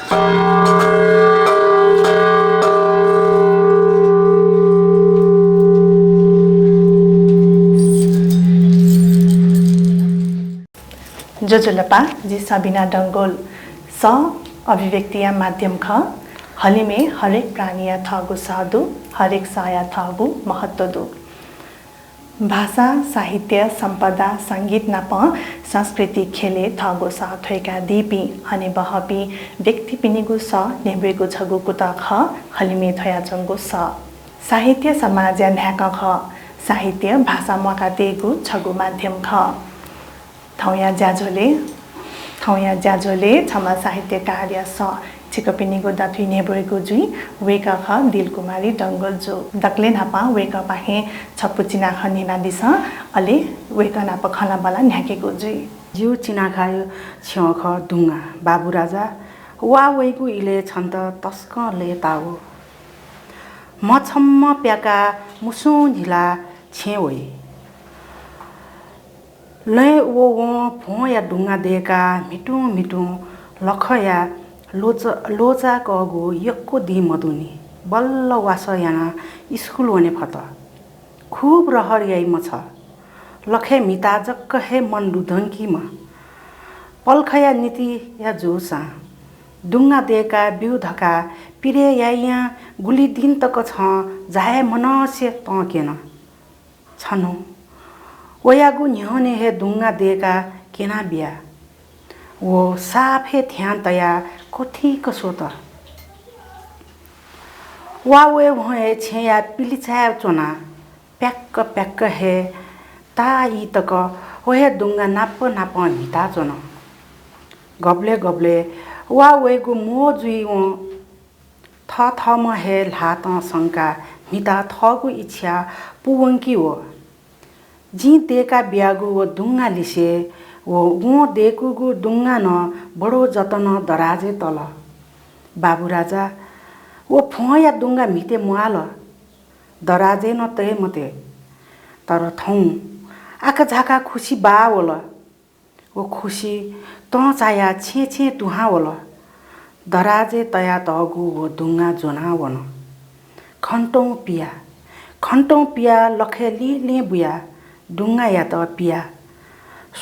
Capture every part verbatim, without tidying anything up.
ज्वजलपा, जि सबिना डंगोल। सः अभिव्यक्तिया माध्यम खः। हलिमय् हरेक प्राणीया थःगु सः दु, हरेक सःया थःगु महत्व दु। भाषा, साहित्य, सम्पदा, संगीत नाप संस्कृति ख्यलय् थःगु सः थ्वय्कादीपिं हनेबहःपिं व्यक्तिपिनिगु सः न्ह्यब्वयेगु छगू कुतः खः हलिमय् थ्वयाच्वंगु सः। साहित्य समाजया न्हाय्कं खः। साहित्य भाषा म्वाकातयेगु छगू माध्यम खः। थौंया ज्याझ्वलय्, थौंया ज्याझ्वलय् छम्ह साहित्यकारया सः छिकपिनिगु दथुइ न्ह्यब्वयेगु जुइ। वय्कः खः दिलकुमारी डंगोल जु। दकलय् न्हापां वय्कःपाखें छपु चिनाखँ न्यनादिसँ, अले वय्कः नाप खँल्हाबल्हा न्ह्याकेगु जुइ। जिगु चिनाखँया छ्यं खः दुंगा। बाबु राजा, वा वइगु इलय् छन्त तसकं लय्ताः वः। म्ह छम्ह प्याकाः मुसुं न्हिलाः छेँ वइ। लँय् वःवं भ्वंया दुंगा दय्काः म्हितुं म्हितुं लखया लोच-, लोचाकःगु यक्व दिं मदुनि। बल्ल वासः यानाः स्कुल वने फत। खुब रहर याइम्ह छ। लखय् म्हिताः जक हे मन लुधंकीम्ह। पलखया नितिया जूसां दुंगा दय्काः ब्यु धकाः पिरय् यायां गुलि दिं तक छं झाये मनसे तं क्यन। छन्हु वयागु न्ह्यःने हे दुंगा दय्काः क्यनाबिया। व साप हे ध्यान तयाः क्वथिंक स्वत। वा वयेवं हे छेँया पिलिचाय् च्वनाः प्याक्क प्याक्क हे ताःई तक व हे दुंगा नाप नापं म्हिताच्वन। गबलय् गबलय् वा वयेगु म्हो जुइवं थःथःम्हं हे ल्हातं संकाः म्हिताः थःगु इच्छा पूवंकी वः। जिं दय्का बियागु व दुंगा लिसे व वं दय्कूगु दुंगा नं बडो जतनं दराजय् तल। बाबु राजा, व भ्वंया दुंगा म्हिते म्वाःल। दराजय् नं तये मते। तर थौं आकाझाकाः खुसि बाः वल। व खुसि तं चायाः छेँ छेँ दुहां वल। दराजय् तयातःगु व दुंगा ज्वनाः वन। घन्टौं पिया, घन्टौं पिया लखय् लिं लिं बुयाः दुंगायात पिया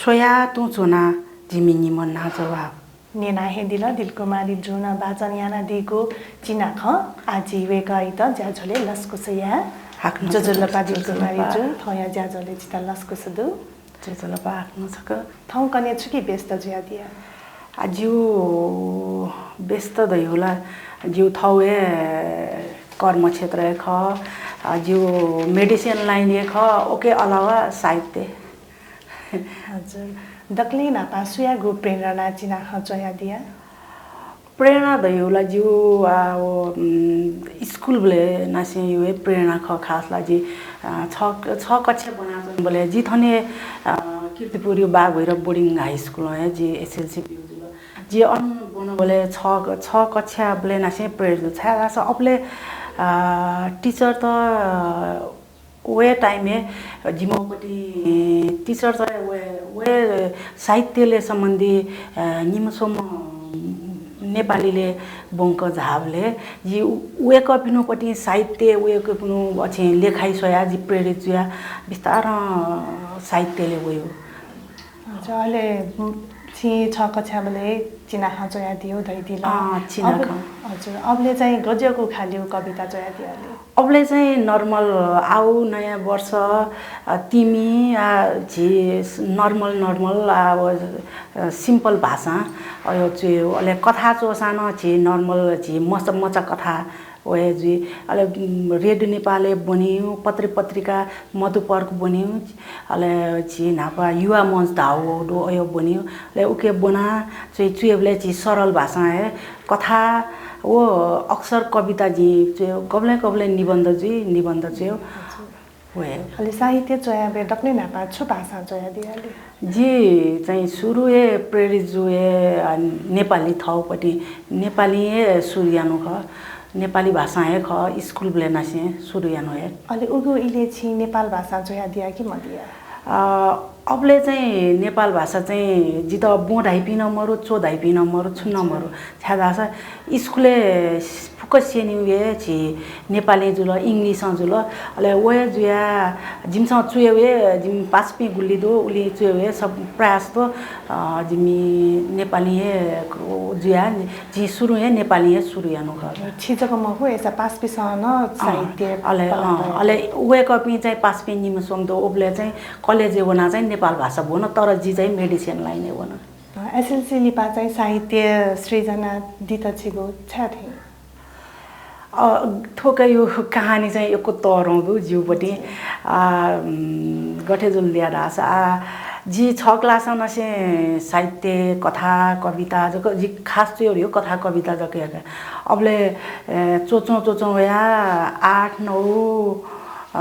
स्वयाः तुं च्वना जिमि निम्ह नाजवाब। न्यना हे दिल दिलकुमारी जुं वाचन यानादीगु चिनाखँ। आः जि वय्कःयात ज्याझ्वलय् लसकुस याये। हाकनं ज्वजलपा छकः, दिलकुमारी ज्वजलपा। जु, थौंया ज्याझ्वलय् जितः लसकुस दु। ज्वजलपा हाकनं छकः। थौं कन्हय् छुकी व्यस्त जुयादिया? आ, ज्यू व्यस्त धइगु ला, ज्यू थौं हे कर्मक्षेत्र हे खः, आ, ज्यू medicine line हे खः, ओके अलावा साहित्य। हजुर। दकलय् न्हापां सुयागु प्रेरणा चिनाखँ च्वयादिया? प्रेरणा धइगु ला ज्यू, आ, व, उम्, स्कुलबलय् नासें यु हे प्रेरणा खः खास ला जि, आ, छ, छ कक्षा ब्वनाच्वंबलय् जि थन हे, आ, कीर्तिपुर यु बाघ भैरव boarding high school हे जि SLC ब्यू जुल। जि अन ब्वनाबलय् छ, छ कक्षाबलय् नासें प्रेरित जू। छाय्धाःसा अबलय्, आ, teacher त, आ, वये time हे जिमि पट्टि teacher त वये, वये साहित्यलय् सम्बन्धी, अ, निम्ह स्वम्ह नेपालीलय् ब्वंक झाःबलय् जि उ-, वय्कःपिनिगु पट्टि साहित्य, वय्कःपिनिगु अथे लेखाइ स्वयाः जि प्रेरित जुयाः बिस्तारं साहित्यलय् वयेगु। अच्छा, अले, उम्, छिं छ कक्षाबलय् चिनाखँ च्वयादियो धइदिल। अँ, चिनाखँ। अब, हजुर, अबलय् चाहिँ गज्याःगु खालिउ कविता च्वयादिया ले? अबलय् चाहिँ normal, आउ नयाँ वर्ष, अ, तिमि, आ, झी normal, normal, आ, व, अ, simple भाषां अयो च्वयेगु। अले कथा च्वःसां नं झी normal, झी मचा, मचा कथा वये जुइ। अले, उम्, रेडियो नेपालय् ब्वनेगु, पत्र पत्रिका मधुपर्क ब्वनेगु, अले झी न्हापा युवा मञ्च धाःगु दु, अयो ब्वनेगु। अले उके ब्वना च्वय्, च्वयेबलय् झी सरल भाषां हे कथा व अक्सर कविता जिं च्वये, गबलें गबलें निबन्ध जुइ, निबन्ध च्वये। हजुर। वये। अले साहित्य च्वयाबलय् दकलय् न्हापा छु भाषां च्वयादिया ले? जि चाहिँ सुरु हे प्रेरित जू हे, अ, नेपाली थःपट्टि नेपाली हे सुरु यानु खः। नेपाली भाषां हे खः, स्कुलबलय् नासें सुरु यानु हे। अले उगु इलय् छिं नेपाल भाषां च्वयादिया कि मदिया? अ, अबलय् चाहिँ नेपाल भाषा चाहिँ जितः ब्वँ धाइपिं नं मरु, च्वः धाइपिं नं मरु, छुं नं मरु। छाय्धाःसा स्कुलय् फुक्क स्यनीगु हे झी नेपालीं जुल, English-ं जुल। अले व हे जुयाः जिमिसं च्वयेगु हे, जिमि पासापिं गुलि दु, उलि च्वयेगु हे सब प्रायः जस्तो, अ, जिमि नेपालीं हे जुयाः जिं सुरु हे नेपालीं हे सुरु यानागु खः। छि जक मखु, अय्सा पासापिंसं नं साहित्य अले, अँ, अले वय्कःपिं चाहिँ पासापिं निम्ह स्वम्ह दु, उबलय् चाहिँ कलेजय् वनाः चाहिँ नेपाल भाषा ब्वन, तर जि चाहिँ medicine line-य् वन। अ, SLC लिपा चाहिँ साहित्य सृजना दित छिगु छाय् थें? अ, थ्व कयु कहानी चाहिँ यक्व तःधं दु जिगु पति। आ, उम्, गथे जुल धाःसा, आ, जि छ class-ं नसें साहित्य, कथा, कविता जक, जि खास च्वयेगु कथा, कविता जक याका। अबलय्, ए, च्वच्वं च्वच्वं वया आठ, नौ, अ,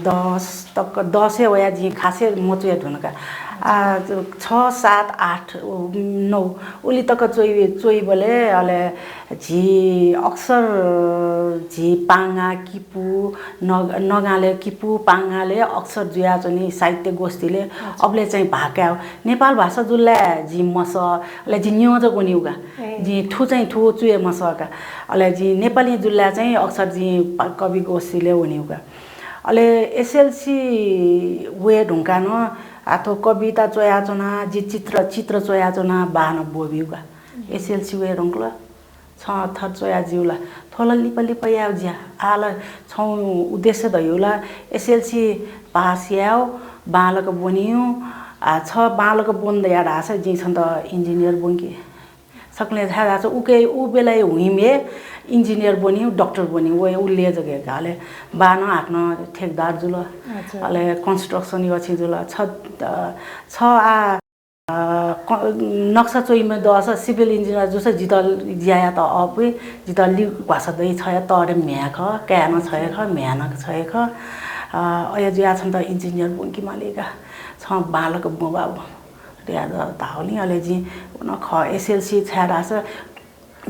दस तक, दसय् वया जिं खासे मच्वये धुन का। आ, छ, सात, आठ, नौ उलि तक च्वइ, च्वइबलय् अले झी अक्सर झी पांगा, किपू, नग-, नगालय् किपू, पांगालय् अक्सर जुयाच्वनी साहित्य गोष्ठीलय्। अबलय् चाहिँ भाग काये, नेपाल भाषा जुल ला जिं मसः, अले जिं न्यं जक वनीगु का। जिं थ्व चाहिँ थ्व च्वये मसः का। अले जिं नेपालीं जुल ला चाहिँ अक्सर जिं पा-, कवि गोष्ठीलय् वनीगु का। अले SLC वये धुंकाः नं आ थ्व कविता च्वयाच्वना, जि चित्र, चित्र च्वयाच्वना, बाःनं ब्वःब्यू का। SLC वये धुंकल, छं थथे च्वया ज्यू ला, थ्व ला लिपा लिपा यायेगु ज्या। आः ला छं उद्देश्य धयागु ला SLC पास यायेगु, बांलाक ब्वनेगु, आ, छ बांलाक ब्वन धया धाःसा जिं छन्त engineer ब्वंके। सकलें धाये धाःसा उके, उ बेलाय् हुइम्ह हे engineer ब्वनेगु, doctor ब्वनेगु, व उल्लेख जक हे का। अले बाःनं हाकनं ठेकेदार जुल। अच्छा। अले construction यछि जुल। छ, अ, छ आ, अ, क-, नक्सा च्वइम्ह दःसा civil engineer जूसा जितः ज्या यायेत अःपुइ, जितः लि भाषा दइ, छया तःधे म्ह्याय् खः, काय् नं छया खः, म्ह्याय् नं छया खः। अ, अय् जुयाः छन्त engineer ब्वंके माली का। छं बांलाक ब्वँ बाबु। धयाः धाःगुलिं अले जिं व नं खः, SLC छाय् धाःसा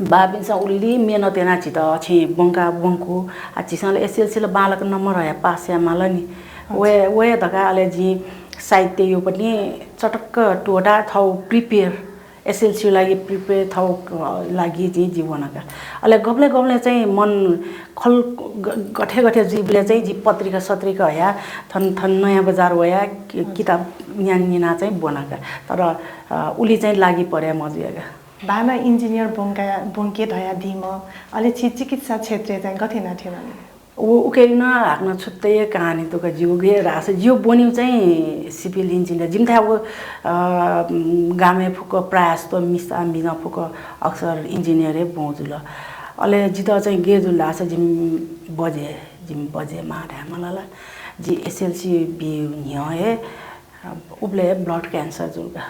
बाःपिन्सं उलि मेहनत यानाः झीत छेँ ब्वंका ब्वंकू। आ, झीसं ला SLC ला बांलाक नम्बर हयाः पास याये माल नि। अच्छा। वये, वये धकाः अले जिं साहित्ययु पति चटक्क त्वःताः थःगु prepare, SLC लागि prepare थःगु लागि जिं जि वना का। अले गबलें गबलें चाहिँ मन खल ग-, गथे गथे जुइबलय् चाहिँ जि पत्रिका सत्रिका हयाः थन, थन नयाँ बजार वयाः कि-, अच्छा। किताब न्यान न्यनाः चाहिँ ब्वना का। तर, अ, उलि चाहिँ लागि परे मजुया का। बाःनं engineer ब्वंका, ब्वंके धयादीम्ह, अले छि चिकित्सा क्षेत्रय् चाहिँ गथे यानाः थ्यन नि? उ, उके नं हाकनं छुट्टै कहानी दु का, जिगु गे धाःसा जिगु ब्वनेगु चाहिँ civil engineer। जिमिथाय् व, अ, गामय् फुक्क प्रायः जस्तो मिसा मिजं फुक्क अक्सर engineer हे ब्वं जुल। अले जितः चाहिँ गे जुल धाःसा जिमि बजे, जिमि बजे मां धायेमाल ला, जि SLC बी न्ह्यः हे उबलय् blood cancer जुल का।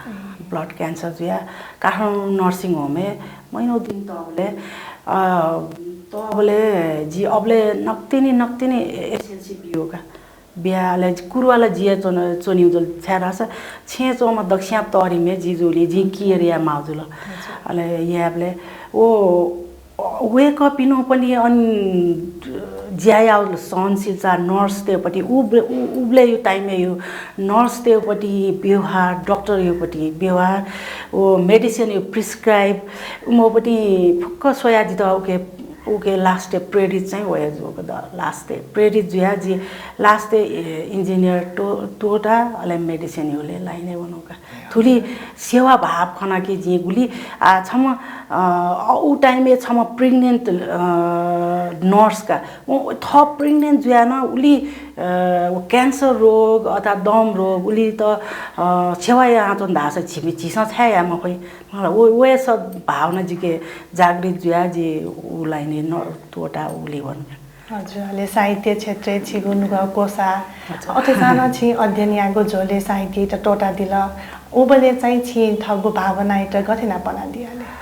Blood cancer जुयाः काठमाडौं nursing home-य् महिनौ दिन तःबलय्, अ, तःबलय् जि अबलय् नकतिनि, नकतिनि SLC बियु का। बियाः अले कुरुवाला जिया च्वन, च्वनिउ जुल छाय् धाःसा छेँ च्वंम्ह दक्वस्यां तःधिम्ह जि जुलिं जिं care याये माउ जुल। अच्छा। अले यायेबलय् व वय्कःपिनिगु पनि अन ज्या याउ सहनशीलता, nurse-तय् पति उ, उ, उबलय् यु time-य् यु nurse-तय् पति व्यवहार, doctor-यु पति व्यवहार, व medicine-यु prescribe, उमो पति फुक्क स्वया जितः उके, उके last-य् प्रेरित चाहिँ वया जुक द last-य् प्रेरित जुया जि last-य्, ए, engineer त्व-, त्वःता अले medicine-यु ले line-य् वनु का। थुलि सेवा भाव खना कि जिं गुलि, आ, छम्ह, अ, उ time-य् छम्ह pregnant, अ, nurse का। उ थः pregnant जुया नं उलि, अ, उ cancer रोग अथवा दम रोग उलि त, अ, सेवा यानाच्वन धाःसा झिमि, झीसं छाय् याये मफइ? मला व, व सब भावना जिके जागृत जुया जि उ line-य् न त्वःता उलि वन। हजुर, अले साहित्य क्षेत्रय् छिगु नुगः क्वसा। हजुर। अथेसां नं छिं अध्ययन याःगु झ्वलय् साहित्ययात त्वःतादिल। उबलय् चाहिँ छिं थःगु भावनायात गथे याना पनादिया ले?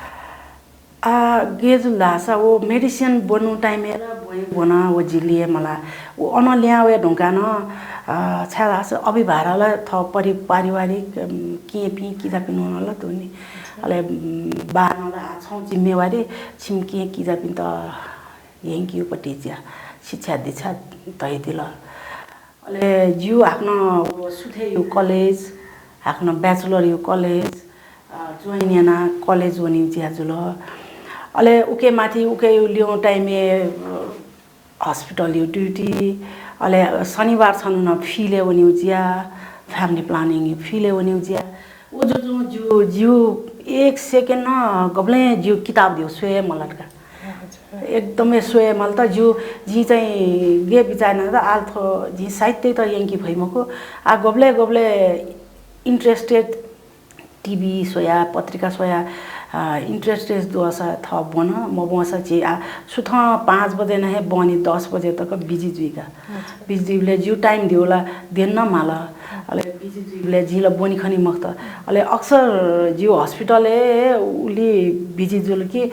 आ, गे जुल धाःसा व medicine ब्वनु time-य् ला ब्वं ब्वना व जिलिए मला। व अन ल्याहां वये धुंकाः नं, अ, छाय् धाःसा अभिभारा ला थः परि-, पारिवारिक, अम, केहेँपिं किजापिं नं ला दु नि। अले, अम, बाःनं ला छौ जिम्मेवारी छिमि केहेँ किजापिन्त यंकियु पति ज्या, शिक्षा दीक्षा धयादिल। अले जियु हाकनं व सुथय् यु college, हाकनं bachelor यु college, अ, join याना college वनेउ ज्या जुल। अले उके माथि उके यु ल्यं time य्, अ, hospital यु duty, अले शनिबार छन्हु नं field य् वनेउ ज्या, family planning यु field य् वनेउ ज्या। उ जुजुं ज्यू, ज्यू एक second नं गबलें ज्यू किताब ध्यउ स्वये मलत का। एकदमै स्वये मलत। ज्यू, जिं चाहिँ गे बिचाः याना त आल थ्व जिं साहित्य त यंके फइ मखु। आ गबले गबले interested, TV स्वया, पत्रिका स्वया, अ, interested दुसा थः ब्वन, मब्वंसा झी आ सुथं पाँच बजे नं हे ब्वनी दस बजे तक busy जुइका। अच्छा। Busy जुइबलय् ज्यू time ध्यउ ला देन नं माल। अले busy जुइबलय् जिं ला ब्वनी खनी मखुत। अले अक्सर ज्यू hospital य् उलि busy जुल कि, अ,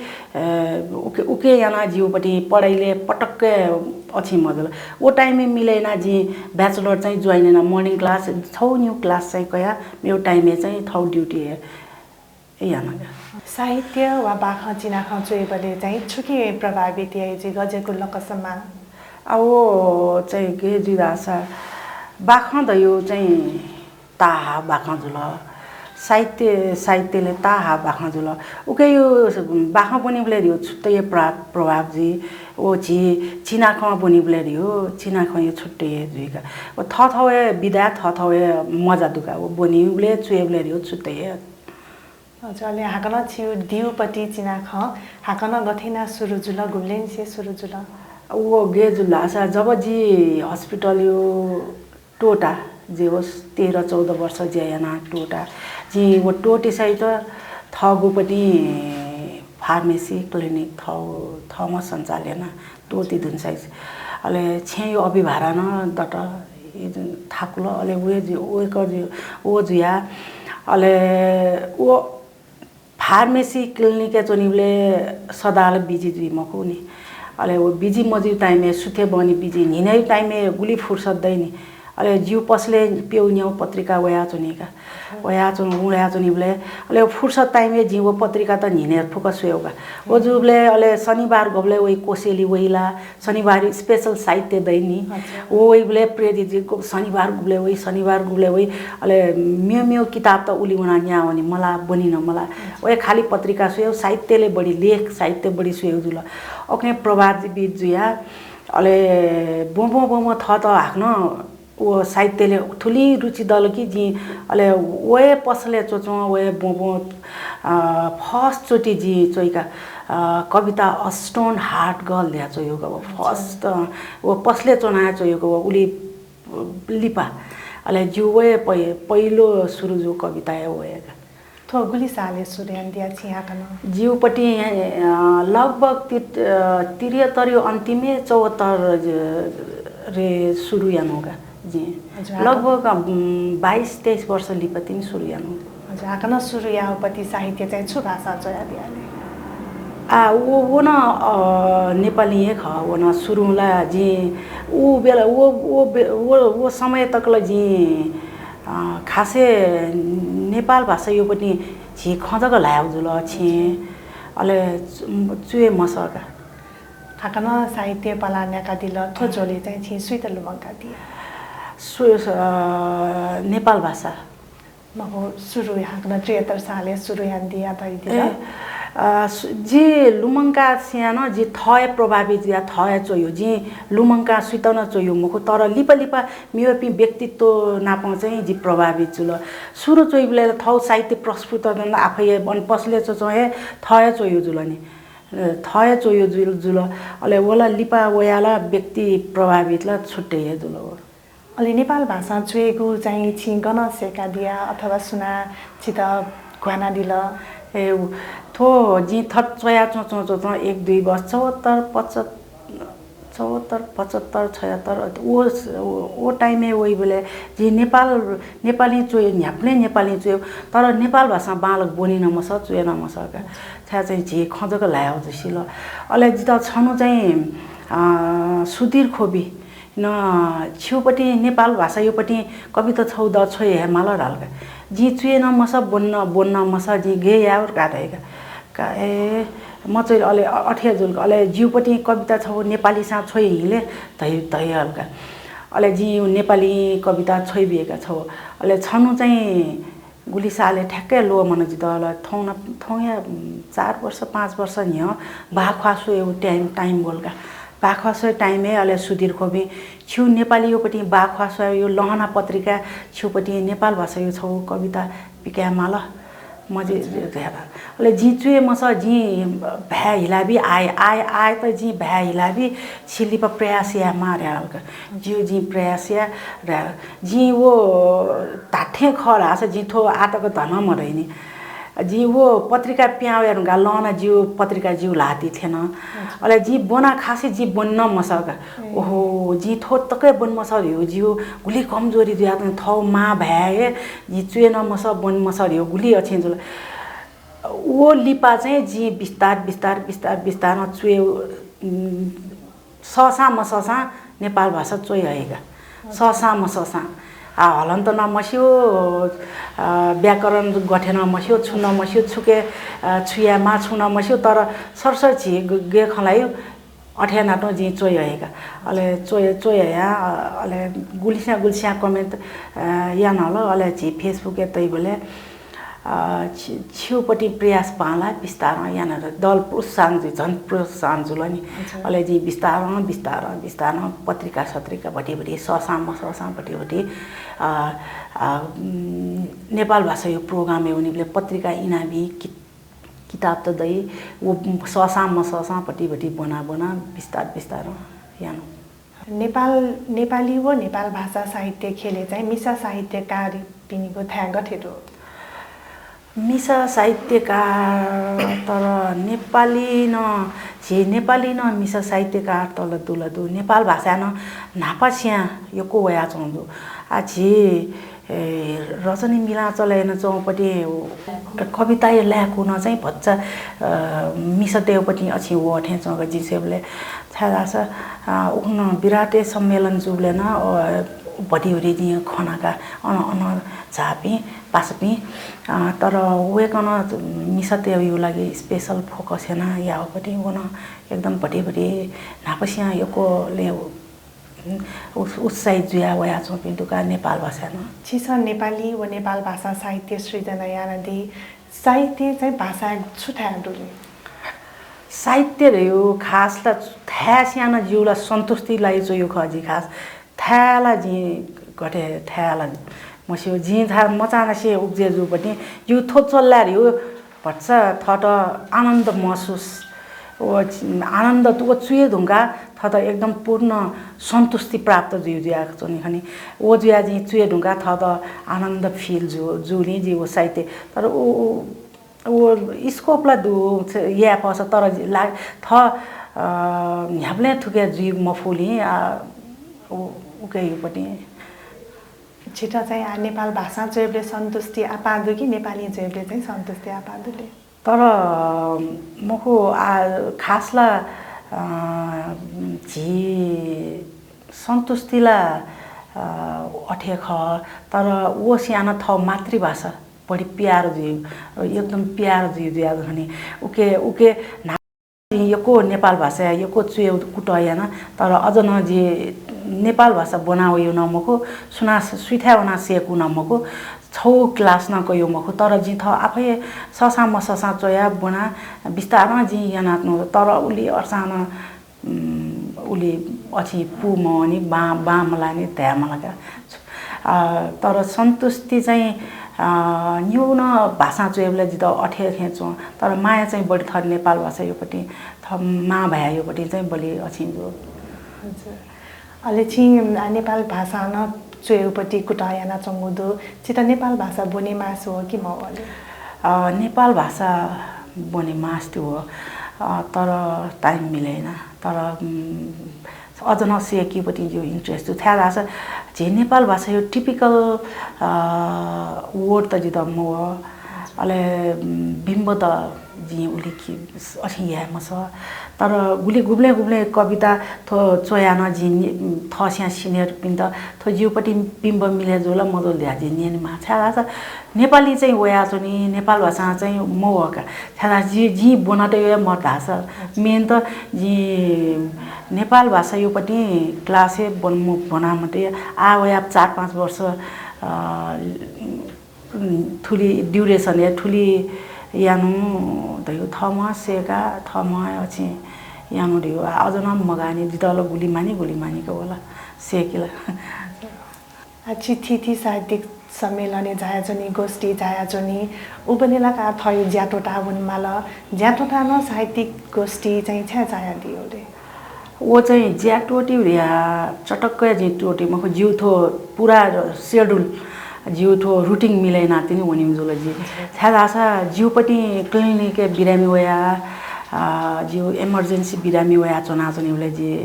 उके, उके याना ज्यू पट्टि पढाइले पटक्क अछिं मजुल। उ time य् मिले याना जिं bachelor चाहिँ join याना morning class छौ निउ class चाहिँ कया मेउ time य् चाहिँ थौ duty हे याना। साहित्य वा बाखं चिनाखं च्वयेबलय् चाहिँ छुकिं प्रभावित याइ जि गज्याःगु लकसमा? आ व चाहिँ गे जुइ धाःसा बाखं धयु चाहिँ ताहा बाखं जुल। साहित्य, साहित्यले ताहा बाखं जुल। उके यु बाखं ब्वनीबलय् ध्यउ छुट्टै प्रा-, प्रभाव जुइ। व झी चिनाखं ब्वनीबलय् ध्यउ चिनाखं यु छुट्टै जुइका। व थथौ हे विधा, थथौ हे मजा दुका। व ब्वनीबलय् च्वयेबलय् ध्यउ छुट्टै हे। हजुर, अले हाकनं छिउ दिउपट्टि चिनाखं हाकनं गथे याना सुरु जुल, गुबलेंनिसें सुरु जुल? व गे जुल धाःसा जब जि hospital यु टोटा जे होस्, तेह्र चौध वर्ष ज्या याना टोटा। जिं व टोटे सहित थःगुपट्टि pharmacy clinic थौ-, थःम्हं सञ्चालन याना टोटे दुन सहित। अले छेँयु अभिभारा नं दत, थाकुल, अले वे जु-, वे क जु-, वो जुया। अले व pharmacy clinic य् च्वनीबलय् सदां ला busy जुइ मखु नि। अले व busy मजुइ time य् सुथे बहनी busy, न्हिनयु time य् गुलि फुर्सद दइ नि। अले जिउ पसलय् प्यउ न्यौ पत्रिका वया च्वनीका। वया च्वन-, वया च्वनीबलय् अले व फुर्सद time य् जिं व पत्रिका त न्हिनय् फुक्क स्वयेउका। व जुबलय् अले शनिबार गबलय् वइ कोसेली वइला, शनिबार special साहित्य दइ नि। अच्छा। व वइबलय् प्रेरित जि गु-, शनिबार गुबलय् वइ, शनिबार गुबलय् वइ, अले म्यू म्यू किताब त उलि वना न्यावनी मला, बनिन मला। अच्छा। वइ खाली पत्रिका स्वयेउ, साहित्यले बढी लेख, साहित्य बढी स्वयेउ जुल। ओके प्रभावित जुया, अले ब्वं ब्वं ब्वं ब्वं थःत हाकनं व साहित्यले थुलि रुचि दल कि जिं, अले वए पसलय् च्वच्वं वए ब्वं ब्वं, अ, first चोटि जिं च्वइका, अ, कविता A Stone Heart Girl धया च्वयेउका व first, अ, व पसलय् च्वना च्वयेउका व उलि लिपा। अले जिउ वए पहि-, पहिलो सुरु जु कविता हे वएका। थ्व गुलि सालय् सुरु यानादिया छिं हाकनं? जिउपट्टि, अ, लगभग ति-, अ, त्रिहत्तरयु अन्तिमय् चौहत्तर ज-, रे सुरु यानुगा जिं। हजुर, हाकनं लगभग, उम्, बाइस तेइस वर्ष लिपा तिनि सुरु यानु। हजुर, हाकनं सुरु याउपट्टि साहित्य चाहिँ छु भाषां च्वयादिया ले? आ, व, व नं, अ, नेपाली हे खः, व नं सुरुं ला जिं, उ बेला, व, व बे-, व, व समय तक ला जिं, अ, खासय् नेपाल भाषायुपट्टि झी खँ जक ल्हायेगु जुल, छेँ, अले चु-, चुये मसःका। हाकनं साहित्य पलाः न्याकादिल, थ्व झ्वलय् चाहिँ छिं सुइत लुमंकादिया? सु-, अ, नेपाल भाषा। मखु, सुरु हाकनं त्रिहत्तर सालय् सुरु यानादिया धइदिल। ए, अ, सु-, जि लुमंका सियानं जि थः हे प्रभावित जुया थः हे च्वयु। जि लुमंका सुइत नं च्वयु मखु, तर लिपा लिपा मेपिं व्यक्तित्व नाप चाहिँ जि प्रभावित जुल। सुरु च्वइबलय् थौ साहित्य प्रस्तुत नं आफै हे बन पसलय् च्वच्वं हे थः हे च्वयु जुल नि। अ, थः हे च्वयु जुल, जुल। अले वला लिपा वयाला व्यक्ति प्रभावित ला छुट्टै हे जुल व। अले नेपाल भाषां च्वयेगु चाहिँ छिं गन सय्कादिया अथवा सुनां छित घ्वानादिल? ए, उ, थ्व जिं थत च्वया च्वं, च्वं, च्वं, च्वं, एक दुई वर्ष, चौहत्तर, पचहत्तर, चौहत्तर, पचहत्तर, छयहत्तर, ओ, ओ, ओ time य् वइबलय् जिं नेपाल, नेपाली च्वयु, न्ह्याबलें नेपाली च्वयु, तर नेपाल भाषां बांलाक ब्वनिन मसः, च्वयेन मसः का। छाय् चाहिँ झी खँ जक ल्हायेगु जुसिल। अले जितः छन्हु चाहिँ, अ, सुधीर खोबी न छिउपट्टि नेपाल भाषायुपट्टि कविता छौ द च्वये हे माल धाल का। जिं च्वयेन मसः, ब्वन्न, ब्वन्न मसः, जिं गय् याये का धया का। का, ए, मच्वइल, अले अ-, अथे जुल का। अले जिउपट्टि कविता छौ नेपालीसां च्वये हिले धइ, धइ हल का। अले जिं नेपाली कविता च्वये बिया का छौ। अले छन्हु चाहिँ गुलि सालय् ठ्याक्कै ल्वःमन जितः। अले थौं न, थौंया, उम्, चार वर्ष, पाँच वर्ष न्ह्यः बाखख्वाः स्वयेगु time, time वल का। बाखख्वाः स्वयेगु time-य् अले सुधीर ख्वपिं छिगु नेपालीगु पतिं बाखख्वाः स्वयेगु लहना पत्रिकाय् छिगु पतिं नेपाल भाषाया छगू कविता पिकाये माल। मझे अले जिं च्वये मसः, जिं भाय् हिलाबी, आः, आः, आः त जिं भाय् हिलाबी, छि लिपा प्रयास याये माः धयाहल का। ज्यू, जिं प्रयास याये धयाहल। जिं व धात्थें खः धाःसा जिं थ्व आः तक धनं मदइनि। जिं व पत्रिका पिहां वये धुंकाः लहना जिगु पत्रिका जिगु ल्हातिइ थ्यन। अले जिं ब्वना खासै जिं ब्वने नं मसः का। ओहो, जिं थ्व तक हे ब्वने मसः धइगु जिगु गुलि कमजोरी जुयाच्वन, थःगु मां भाय् हे जिं च्वये नं मसः, ब्वने मसः धइगु गुलि अथें जुल। व लिपा चाहिँ जिं बिस्तार, बिस्तार, बिस्तार, बिस्तारं च्वये, उम्, सःसां मसःसां नेपाल भाषा च्वये हइगु। सःसां मसःसां। आ, हलन्त नं मस्यू, आ, व्याकरण गथे नं मस्यू, छुं नं मस्यू, छुके, आ, छु यायेमाः, छुं नं मस्यू, तर सरसर झी ग-, गय् खँ ल्हाइ, अथे यानातुं जिं च्वये हइगु। अले च्वये, च्वये हयाः, अ, अले गुलिस्यां गुलिस्यां comment, अ, यानाहल। अले झी Facebook-य् तइबलय्, अ, छि-, छिगु पतिं प्रयास बांलाः बिस्तारं याना दल प्रोत्साहन जुइ, झन प्रोत्साहन जुल नि। अले जिं बिस्तारं, बिस्तारं, बिस्तारं पत्रिका सत्रिका भति भति, सःसां मसःसां भति भति, अ, अ, उम्, नेपाल भाषाया program-य् वनीबलय् पत्रिका इनाबी कि किताब त दइ, व सःसां मसःसां भति भति ब्वना ब्वना बिस्तार बिस्तारं याना। नेपाल, नेपाली व नेपाल भाषा साहित्य ख्यलय् चाहिँ मिसा साहित्यकारपिनिगु थाय् गथे दु? मिसा साहित्यकार, तर नेपाली नं, झी नेपाली नं मिसा साहित्यकार त ला दु ला दु। नेपाल भाषाय् नं न्हापासियां यक्व वयाच्वंगु दु। आ, झी ए, रजनी मिलांचल यानाच्वंगु पतिं कविताया लाय्कू नं चाहिँ भचा, अ, मिसातय्गु पतिं अथें वःथें च्वंगु जिं स्वयेबलय्। छाय्धाःसा, अ, उखुन्हु विराटय् सम्मेलन जूबलय् नं, अ, भति भति जिं खना का, अन, अन झाःपिं पासापिं। अ, तर वय्कलं मिसातय्गु लागि special focus यानाः याःगु पतिं व नं एकदम भति भति न्हापासियां यक्व लँय् उत्-, उत्साहित जुयाः वयाच्वंपिं दु का नेपाल भाषाय् नं। छिसं नेपाली व नेपाल भाषा साहित्य सृजना यानादी, साहित्यय् चाहिँ भाषाय् छु थाय् दु ले? साहित्य धइगु खास ला थाय्सियां नं जिगु ला सन्तुष्टि लागि च्वइगु खः जि खास। थाय् ला जिं गथे थाय् ला मस्यू, जिं थाय् मचांनिसें उब्जय् जूपतिं जिगु थ्व चलय् धइगु भचा थःत आनन्द महसुस, व आनन्द, व च्वये धुंकाः थःत एकदम पूर्ण सन्तुष्टि प्राप्त जुइ, जुयाच्वनी खनी। व जुयाः जिं च्वये धुंकाः थःत आनन्द feel जू, जूलिं जि व साहित्य। तर उ, उ, व scope ला दु, याये फःसा, तर ला-, थः, अ, न्ह्याबलें थुके जुइ मफुलिं, आ, उ, उके युपतिं। छित चाहिँ आ, नेपाल भाषां च्वयेबलय् सन्तुष्टि आपाः दु कि नेपालीं च्वयेबलय् चाहिँ सन्तुष्टि आपाः दु ले? तर मखु, आ, खास ला, अ, झी सन्तुष्टि ला, अ, अथे खः, तर व सियान थः मातृभाषा बढी प्यार जुइ, एकदम प्यार जुइ जुया खनी। उके, उके ना यक्व नेपाल भाषा यक्व च्वये कुतः याना, तर अझ नं जि नेपाल भाषा ब्वना वयो नं मखु, सुना सुइथाय् वना सेकु नं मखु, छौ class नं कयो मखु, तर जि थः आफै सःसां मसःसां च्वया ब्वना बिस्तारं जि याना नु, तर उलि अर्सां नं, उम्, उलि अथि पू मवनी, बां, बां मलानी, धाये मलाका। अ, तर सन्तुष्टि चाहिँ, अ, निगू नं भाषां च्वयेबलय् जितः अथे अथे च्वं, तर माया चाहिँ बढी थः नेपाल भाषा योपट्टि, थः मां भाया योपट्टि चाहिँ बलि अथि दु। हजुर। अले छिं, अ, नेपाल भाषां नं च्वयेगुपट्टि कुतः यानाच्वंगु दु। छित नेपाल भाषा ब्वने मास्ति वः कि मवः ले? अ, नेपाल भाषा ब्वने मास्ति वः, अ, तर time मिलेन। तर, उम्, अझ नं सेकिपट्टि जिगु interest दु। छाय्धाःसा झी नेपाल भाषाया typical, अ, word त जितः मवः। अले, उम्, बिम्ब त जिं उलि खि-, अथि याये मसः। तर गुलि गुबलें गुबलें कविता थ्व च्वयाः नं जिं नि-, थःसियां senior-पिन्त थ्व जिगुपट्टि बिम्ब मिले जुल मजुल धयाः जिं न्यने माः। छाय्धाःसा नेपाली चाहिँ वयाच्वनी, नेपाल भाषां चाहिँ मवः का। छाय्धाःसा जि, जिं ब्वना तये मदु धाःसा। Main त जिं नेपाल भाषा योपट्टि class हे ब्वन-, ब्वना मते। आः वया चार पाँच वर्ष, अ, थुलि duration या थुलि यानु धयो, थःम्हं सेका, थःम्हं अछिं यानु धयो। आ, अझ नं मगानि, जितः ला गुलि मानि, गुलि मानिक वल, सेकिला। आ, छि थीथी साहित्यिक सम्मेलनय् झायाच्वनी, गोष्ठी झायाच्वनी, उबलय् ला का थःयो ज्यात्वःता वनेमाल, ज्यात्वःता नं साहित्यिक गोष्ठी चाहिँ छाय् झायादियो रे? व चाहिँ ज्या त्वःति या चटक्क जिं त्वःति मखु, जिउ थ्व पुरा schedule, जिउ थ्व routine मिलय् यानातिनि वनेगु जुल जि। छाय्धाःसा जिउ पनि clinic-य् बिरामी वया, अ, जिउ emergency बिरामी वया च्वनाच्वनेबलय् जि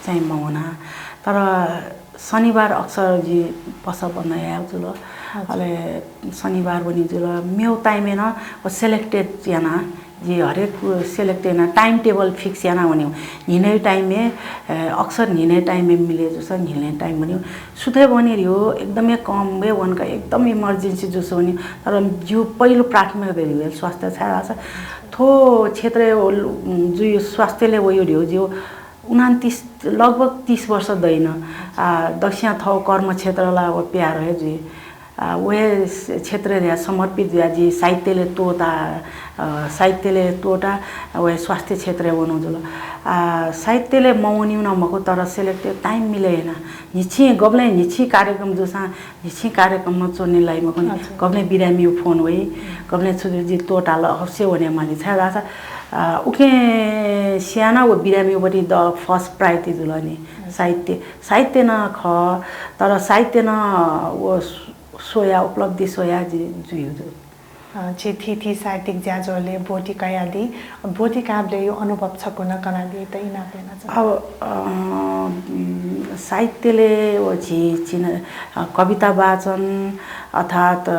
चाहिँ मवना। तर शनिबार अक्सर जि पसः बन्द यायेगु जुल। हजुर। अले शनिबार वनेगु जुल। मेगु time-य् नं व selected याना, जि हरेक select याना, time table fix याना वनेगु। न्हिनय् time-य्, अ, अक्सर न्हिनय् time-य् मिले जूसा न्हिनय् time वनेगु। सुथय् वने रे हो, एकदमै कम हे वनका, एकदम emergency जूसा वने। तर जिउ पहिलो प्राथमिकता रे हो, स्वास्थ्य छाय्धाःसा थ्व क्षेत्रय् जुइ स्वास्थ्यलय् वयो रे हो, जिउ उनन्तिस, लगभग तीस वर्ष दइन। आ, दक्वस्यां थःगु कर्मक्षेत्र ला व प्यारो हे जुइ। आ, व हे क्षेत्रय् समर्पित जुया जि साहित्यलय् त्वःता, अ, साहित्यलय् त्वःता, व हे स्वास्थ्य क्षेत्रय् वनु जुल। आ, साहित्यलय् मवनिउ नं मखु, तर selected time मिले याना। न्हिच्छिं, गबलें न्हिच्छिं कार्यक्रम जूसां न्हिच्छिं कार्यक्रममा च्वने लाइ मखुनि। हजुर। गबलें बिरामीउ phone वइ, गबलें छु जि त्वःताल अवश्य वने माली छाय्धाःसा, अ, उकिं स्याना व बिरामीउ पति द first priority जुल नि। हजुर। साहित्य, साहित्य नं खः, तर साहित्य नं व स्वया, उपलब्धि स्वया जि जुइ जु। अ, छि थीथी साहित्यिक ज्याझ्वलय् ब्वति कयादी, ब्वति काःबलय् अनुभव छकू नं कनादी त इनाप याना। अब, अ, उम्, साहित्यलय् व झी चिन, अ, कविता वाचन अर्थात्, अ,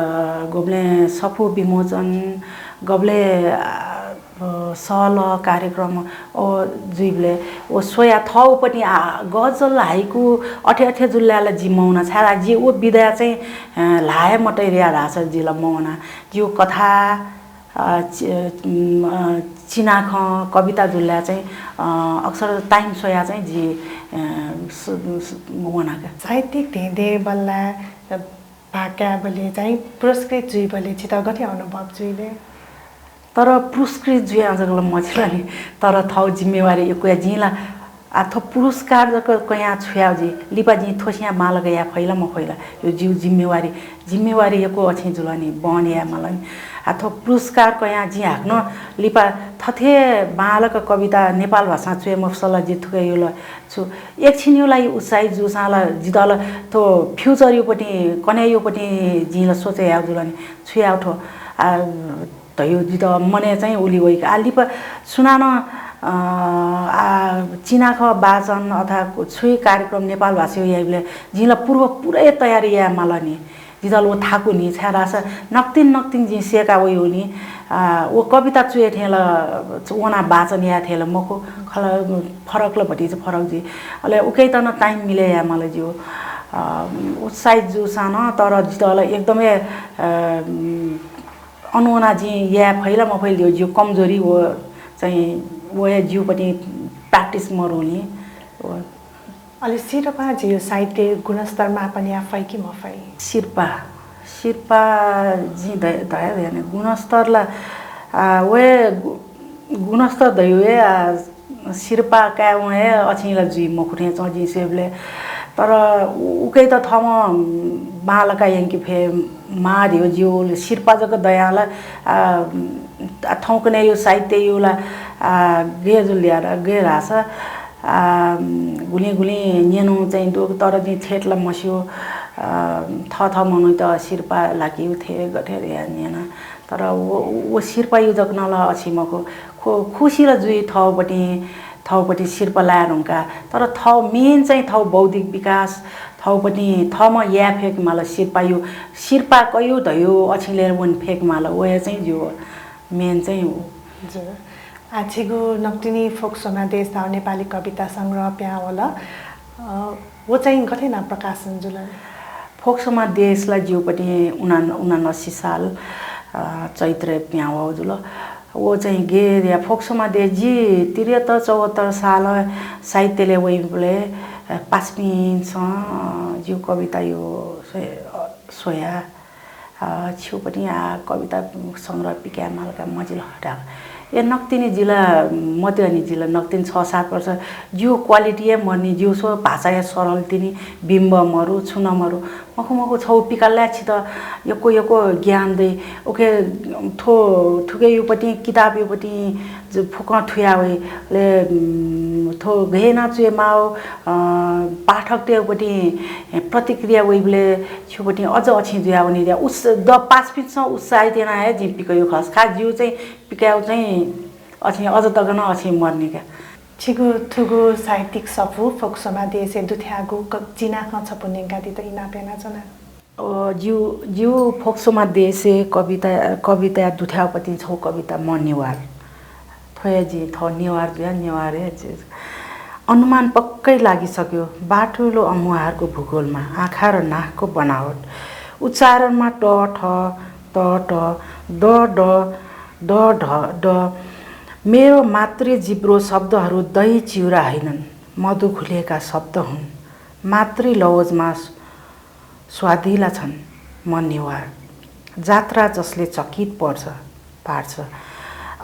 गबलें सफू विमोचन, गबलें, अ, अ, सहलह कार्यक्रम, अ, जुइबलय् व स्वया थःउ पति, आ, गजल हाइकु अथे अथे जुल ला जि मवना छाय् जि व विधा चाहिँ, अ, ल्हाये मतै रे धाःसा जि ला मवना। जिउ कथा, अ, चि-, उम्, अ, चिनाखँ, कविता जुल ला चाहिँ, अ, अक्सर time स्वया चाहिँ जि, अ, सु-, सु-, वनाका। साहित्यिक धेंधें बल्ला, अ, भाग कायेबलय् चाहिँ पुरस्कृत जुइबलय् छित गथे अनुभव जुइ ले? तर पुरस्कृत जुया जक ला मछि ला नि, तर थःउ जिम्मेवारी यक्वया जिं ला आ, थ्व पुरस्कार जक कयां छु याउ जि? लिपा जिं थ्व सियां बांलाक याये फइ ला मफइ ला? यो जिउ जिम्मेवारी, जिम्मेवारी यक्व अछिं जुल नि, वहन याये माल नि। आ, थ्व पुरस्कार कयां जिं हाकनं लिपा थथे बांलाक कविता नेपाल भाषां च्वये मफुसल जि थुके यो ला छु। एकछिन यो लागि उत्साहित जूसां ला जितः ला थ्व future यो पति, कन्हय् यो पति जिं ला सोचे याउ जुल नि, छु याउ थ्व। आ, धयो जितः मनय् चाहिँ उलि वइक। आ, लिपा सुनानं, अ, आ, चिनाखँ वाचन अथवा छु कार्यक्रम नेपाल भाषाय् याइबलय् जिं ला पूर्व पुरै तयारी याये माल नि। जितः ला व थाकु नि, छाय् धाःसा नकतिनि नकतिनि जिं सेका वयो नि। आ, व कविता च्वये थें ला वना वाचन याये थें ला मखु, खला फरक ला भतिचा फरक जुइ। अले उकैत नं time मिले याये माल जिउ। अ, उत्साहित जूसां नं, तर जितः ला एकदमै, अ, अन वना जिं याये फइ ला मफइ ल्यू, जिउ कमजोरी व चाहिँ व हे जिउ पति practice मरुनि। व अले सिरपां झीयो साहित्य गुणस्तर मापन याये फइ कि मफइ? सिरपां, सिरपां जिं धया, धया, धया नि गुणस्तर ला, आ, व हे गु-, गुणस्तर धयो हे, आ, सिरपां कायेवं हे अछिं ला जुइ मखु थें च्वं जिं स्वयेबलय्। तर उ-, उकैत थःम्हं बांलाक यंके फय् माः धयो जिउ सिरपां जक दयां ला, आ, आ, थौंकन्हय् यो साहित्य यो ला, आ, गय् जुल यार, गय् धाःसा, आ, गुलिं गुलिं न्यनु चाहिँ दु, तर जिं ठेठ ला मस्यू, आ, थःथः मनूत सिरपां लाकिउ थें गथे धया न्यना। तर व, व सिरपां यो जक नं ला अछिं मखु। खु-, खुसी ला जुइ थःपति, थःपति सिरपां लाये धुंका। तर थः main चाहिँ थः बौद्धिक विकास, थःपति थःम्हं याये फय्के माल सिरपां यो, सिरपां कयो धयो अछिं लय् वने फय्के माल, व हे चाहिँ जिउ main चाहिँ हो। हजुर। आ, छिगु नकतिनि फोक्सोमा देश धाउ नेपाली कविता संग्रह पिहां वल। अ, व चाहिँ गथे याना प्रकाशन जुल? फोक्सोमा देश ला जिउपति उना-, उनान्सी साल, अ, चैत्र पिहां वउ जुल। व चाहिँ गय् या फोक्सोमा देश जि त्रिहत्तर चौहत्तर साल साहित्यलय् वइबलय्, अ, पासापिन्सं, अ, जिउ कविता यो स्वया, अ, स्वया। अ, छिउपतिं आ कविता संग्रह पिकाये माल का मजिल हठात। ए नकतिनि जिल, मद्यनि जिल नकतिनि छ सात वर्ष। जिउ quality हे मर्नि, जिउ स्व भाषा हे सरल तिनि, बिम्ब मरु, छुन मरु। मखु मखु छौ पिकाला छित यक्व यक्व ज्ञान दे। ओके, थो, थुके युपतिं किताब युपतिं ज-, फुकं थुया वइ। ले, उम्, थो गहेना चुए माओ, अ, पाठक ते युपतिं प्रतिक्रिया वइबले छिउपतिं अझ अछिं जुया वनी द्या। उस-, द पाँच पिन्सं उत्साहित याना हे जिं पिकयु खस। खा जिउ चाहिँ पिकायु चाहिँ अछिं अझ तक नं अछिं मर्निका। छिगु थुगु साहित्यिक सफू फोक्सोमा देशे दुथ्यागु क-, चिनाखं छपु न्यंकादीत इनाप यानाच्वना। अ, जिउ, जिउ फोक्सोमा देशे कविता, कविता दुथ्याउपतिं छौ कविता म नेवार। थ्वया जिं थौ नेवार जुया नेवार हे जि-, अनुमान पक्कै लागिसक्यो। बाटुलो अमुहारको भूगोलमा आँखा र नाकको बनावट, उच्चारणमा ट, ठ, त, ट, द, ड, द, ढ, ड। मेरो मातृ जिब्रो शब्दहरू दही चिउरा होइनन्, मधु घुलेका शब्द हुन्। मातृ लवजमा स्वादिला छन् म नेवार। जात्रा जसले चकित पर्छ, पार्छ,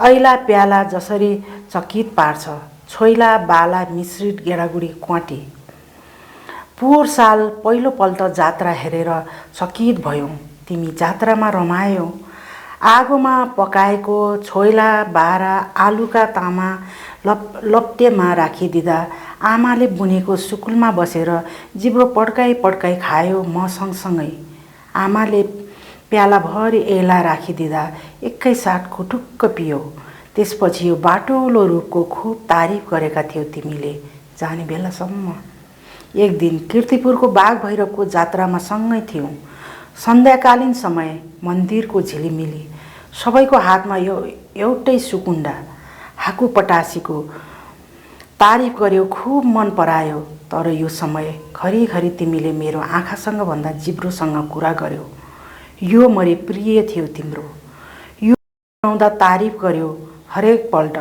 ऐला प्याला जसरी चकित पार्छ, छोइला बाला मिश्रित गेडागुडी क्वाँटी। पोहोर साल पहिलोपल्ट जात्रा हेरेर चकित भयौँ। तिमी जात्रामा रमायौ। आगोमा पकाएको छोइला, बारा, आलुका तामा लप-, लप्टेमा राखिदिँदा आमाले बुनेको सुकुलमा बसेर जिब्रो पड्काइ पड्काइ खायो म सँगसँगै। आमाले प्यालाभरि ऐला राखिदिँदा एकैसाथ खुटुक्क पियौ। त्यसपछि यो बाटुलो रूपको खुब तारिफ गरेका थियौ तिमीले, जाने बेलासम्म। एक दिन कीर्तिपुरको बाघभैरवको जात्रामा सँगै थियौँ। सन्ध्याकालीन समय, मन्दिरको झिलिमिली, सबैको हातमा यो एउटै सुकुण्डा, हाकु पटासीको तारिफ गर्‍यो, खुब मन परायो। तर यो समय घरिघरि तिमीले मेरो आँखासँग भन्दा जिब्रोसँग कुरा गर्‍यो। यो मरि प्रिय थियो तिम्रो। यो बनाउँदा तारिफ गर्‍यो हरेक पल्ट।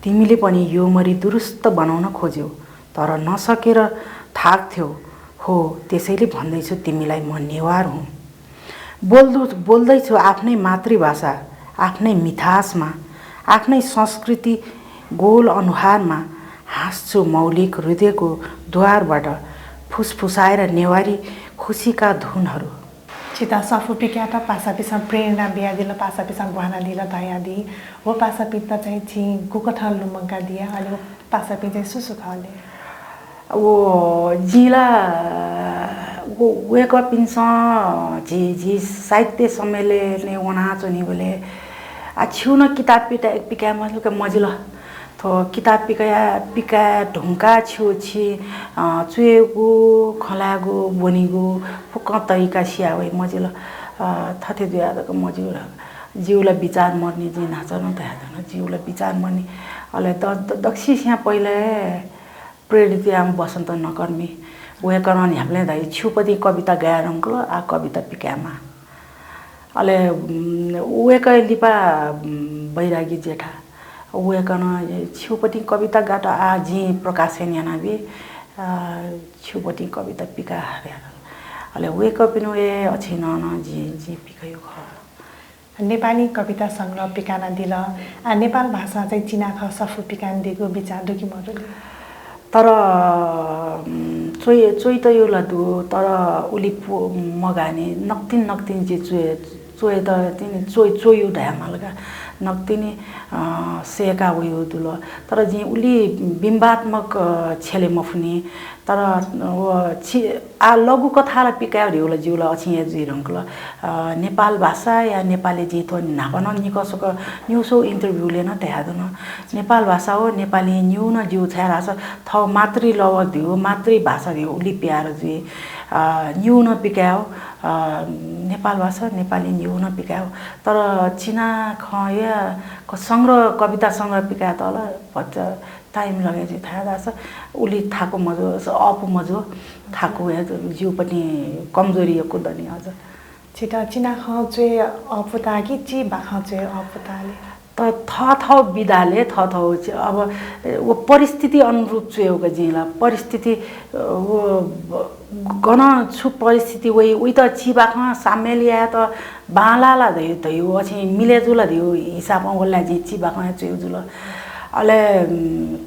तिमीले पनि यो मरि दुरुस्त बनाउन खोज्‍यो, तर नसकेर थाक्थ्यौ। हो, त्यसैले भन्दैछु तिमीलाई म नेवार हुँ। बोल्दु-, बोल्दैछु आफ्नै मातृभाषा, आफ्नै मिठासमा, आफ्नै संस्कृति गोल अनुहारमा हाँस्छु मौलिक हृदयको द्वारबाट फुसफुसाएर नेवारी खुसीका धुनहरू। छित सफू पिकायेत पासापिसं प्रेरणा बियादिल, पासापिसं ग्वाहानादिल धयादी। व पासापिन्त चाहिँ छिं गुकथं लुमंकादिया, अले व पासापिं चाहिँ सुसु खः ले? व जिं ला व-, वय्कःपिन्सं झी, झी साहित्य सम्मेलनय् वनाच्वनीबलय्, आ, छिउ नं किताब पिता-, पिकाये मजिल का मजिल। थ्व किताब पिकाया, पिकाये धुंकाः छिउ छि, अ, च्वयेगु, खँ ल्हायेगु, ब्वनीगु फुक्कं तरिका सिया वइ मजिल। अ, थथे जुया जक मजिल। जिउ ला बिचार मर्नी, जिं न्हाचः नं धयाधुन, जिउ ला बिचार मर्नी। अले द-, द-, दक्वसिस्यां पहिले प्रेरित याःम्ह बसन्त नकर्मी, वय्कलं न्ह्याबलें धाइ, छिउपतिं कविता गाये धुंकल, आ कविता पिकायेमाः। अले, उम्, वय्कःया लिपा, उम्, बैरागी जेठा, वय्कलं छिउपतिं कविता गात, आ जिं प्रकाशन यानाबी, आ, छिउपतिं कविता पिकाः धयादिल। अले वय्कःपिनिगु हे अछिं नं, नं जिं, जिं पिकयु खः। नेपाली कविता संग्रह पिकानादिल। आ, नेपाल भाषां चाहिँ चिनाखँ सफू पिकानादीगु बिचाः दु कि मदु ले? तर, उम्, च्वइ-, च्वयेत यु ला दु, तर उलि पु-, मगाःनि, नकतिनि नकतिनि जिं च्वये-, च्वयेत तिनि च्वइ-, च्वयु धायेमाल का। नकतिनि, अ, सय्का वयु दुल। तर जिं उलि बिम्बात्मक, अ, छ्यले मफुनि। तर व छि-, आ, लघुकथा ला पिकाये धइगु ला जिउ ला अछिं हे जुइ धुंकल। अ, नेपाल भाषा या नेपाली जिं थ्व न्हापा नं निकः स्वकः न्ह्यसः interview ले नं धयाधुन। नेपाल भाषा व नेपाली निउ नं जिउ छाय्धाःसा थौ मातृलवज धइगु, मातृभाषा धइगु उलि प्यार जुइ। अ, निउ नं पिकाये, अ, नेपाल भाषा, नेपाली निउ नं पिकाये। तर चिनाखँया क-, संग्रह, कविता संग्रह पिकायेत ला भचा time लगे जुइ, छाय्धाःसा उलि थाकु मजू, अःपु मजू, थाकु हे जिउपतिं कमजोरी यक्व दनि अझ। छित चिनाखँ च्वये अःपु ताः कि चिबाखं च्वये अःपु ताः ले? त थःथः विधाले थःथः च-, अब व परिस्थिति अनुरूप च्वयेगु जिं ला। परिस्थिति, अ, व ब-, गन छु परिस्थिति वइ, उइत चिबाखं सामेल यायेत बांलाः ला धइ-, धइगु, अथे मिले जुल धइगु हिसाबं वला जिं चिबाखं च्वयेगु जुल। अले, उम्,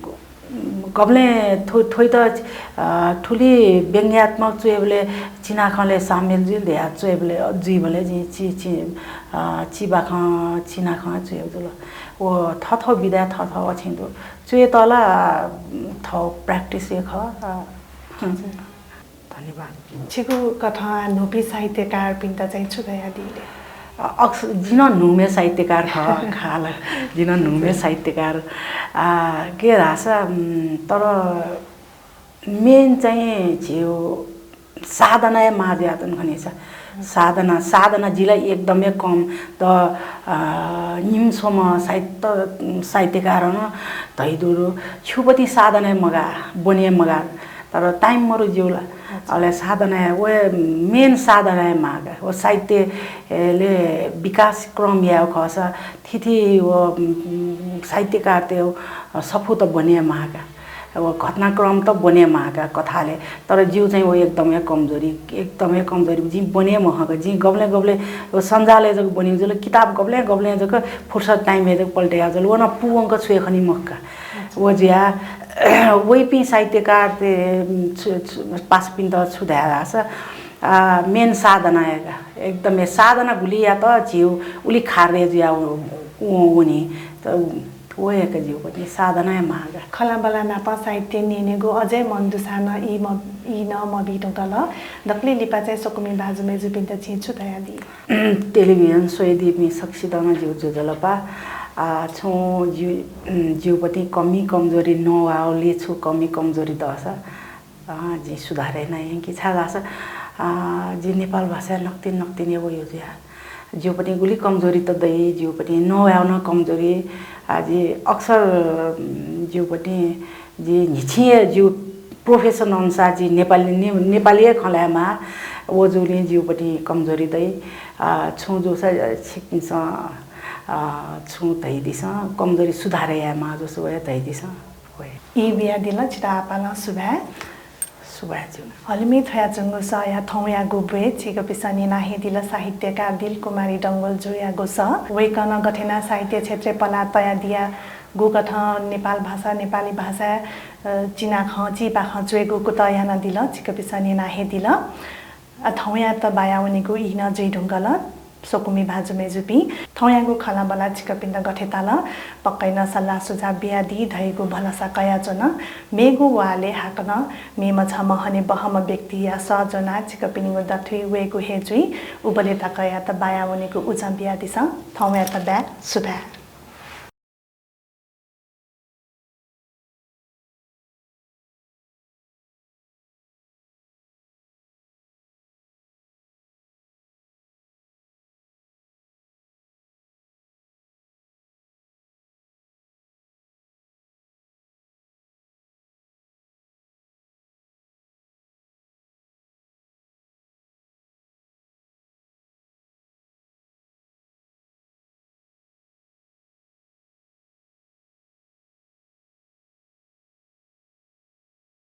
गबलें थ्व-, थ्वइत, अ, थुलि व्यंग्यात्मक च्वयेबलय् चिनाखँले सामेल जुइ धया च्वयेबलय्, जुइबलय् जिं चि-, चि-, अ, चिबाखं, चिनाखँ च्वयेगु जुल। व थःथः विधा थःथः अथें दु। च्वयेत ला, उम्, थः practice हे खः। अ, हजुर। धन्यवाद। छिगु कथं न्हूपिं साहित्यकारपिन्त चाहिँ छु धयादी ले? अ, अक्स-, जिं नं न्हूम्ह साहित्यकार खः, खाल। जिं नं न्हूम्ह साहित्यकार। आ, के धाःसा, उम्, तर main चाहिँ झीगु साधना हे माः जुयाच्वन खनी सा। साधना, साधना जि ला एकदमै कम। त, अ, निम्हस्वम्ह साहित्य, साहित्यकारं धइदु दु, छुपति साधना हे मगाः, ब्वने हे मगाः। तर time मरु ज्यू ला। अच्छा। अले साधना हे, व main साधना हे माः का। व साहित्यले विकास क्रम यायेगु खःसा थीथी व, उम्, साहित्यकारतय् सफूत ब्वने हे माः का। व घटनाक्रम त ब्वने हे माः का कथाले, तर जिगु चाहिँ व एकदमै कमजोरी, एकदमै कमजोरी। जिं ब्वने हे मखं का। जिं गबलें गबलें व सञ्जालय् जक ब्वने जुल, किताब गबलें गबलें जक फुर्सद time-य् जक पल्टया जुल। व नं पूवंक छुये खनी मखु का। व जुया, वइपिं साहित्यकारतय् छु, छु, पासापिन्त छु धाये धाःसा, आ, main साधना हे का। एकदमै साधना गुलि यात झीगु उलि खारे जुया व-, व-, वनी। त व हे का जिगु पनि साधना हे माः का। खँल्हाबल्हा नाप साहित्य न्यनेगु अझै मन दुसां नं ई म-, ई नं मबी धुंकल। दकलय् लिपा चाहिँ स्वकुमि भाजु मय्जुपिन्त छिं छु धयादी? Television स्वयादीपिं सकसितं जिगु ज्वजलपा। आ, छुं जिगु, जिगु पति कमी कमजोरी नवाःगुलिं छु कमी कमजोरी दःसा, अ, जिं सुधार याना यंकी, छाय्धाःसा, अ, जि नेपाल भाषाय् नकतिनि नकतिनि हे वयो जुया। जिगु पति गुलि कमजोरी त दइ, जिगु पति नवायेगु नं कमजोरी। अ, जि अक्सर, उम्, जिगु पति जि न्हिच्छि हे जिगु profession अनुसार जि नेपाली, ने-, नेपाली हे खँ ल्हायेमाः, व जूगुलिं जिगु पति कमजोरी दइ। अ, छुं जूसा, अ, छिकपिन्सं, अ, छुं धइदिसँ, कमजोरी सुधार यायेमाः जूसा व हे धइदिसँ। ई बियादिल, छितः आपालं सुभाय्। सुभाय् ज्यू। हलिमय् थ्वयाच्वंगु सःया थौंयागु ब्वय् छिकपिन्सं न्यना हे दिल, साहित्यकार दिलकुमारी डंगोल जुयागु सः। वय्कलं गथे यानाः साहित्य क्षेत्रय् पलाः तयादियागु, कथं नेपाल भाषा, नेपाली भाषा, अ, चिनाखँ, चिबाखँ च्वयेगु कुतः यानादिल, छिकपिन्सं न्यना हे दिल। अ, थौंयात बायावनेगु ई नं जुइधुंकल। स्वकुमि भाजु मय्जुपिं, थौंयागु खँल्हाबल्हा छिकपिन्त गथे ताल, पक्कै नं सल्लाह सुझाव बियादी धइगु भलसा कयाच्वन। मेगु वालय् हाकनं मेम्ह छम्ह हनेबहःम्ह व्यक्तिया सः ज्वनाः छिकपिनिगु दथुइ वयेगु हे जुइ। उबलय् तकयात बायावनेगु उजं बियादिसँ। थौंयात बाय्, सुभाय्।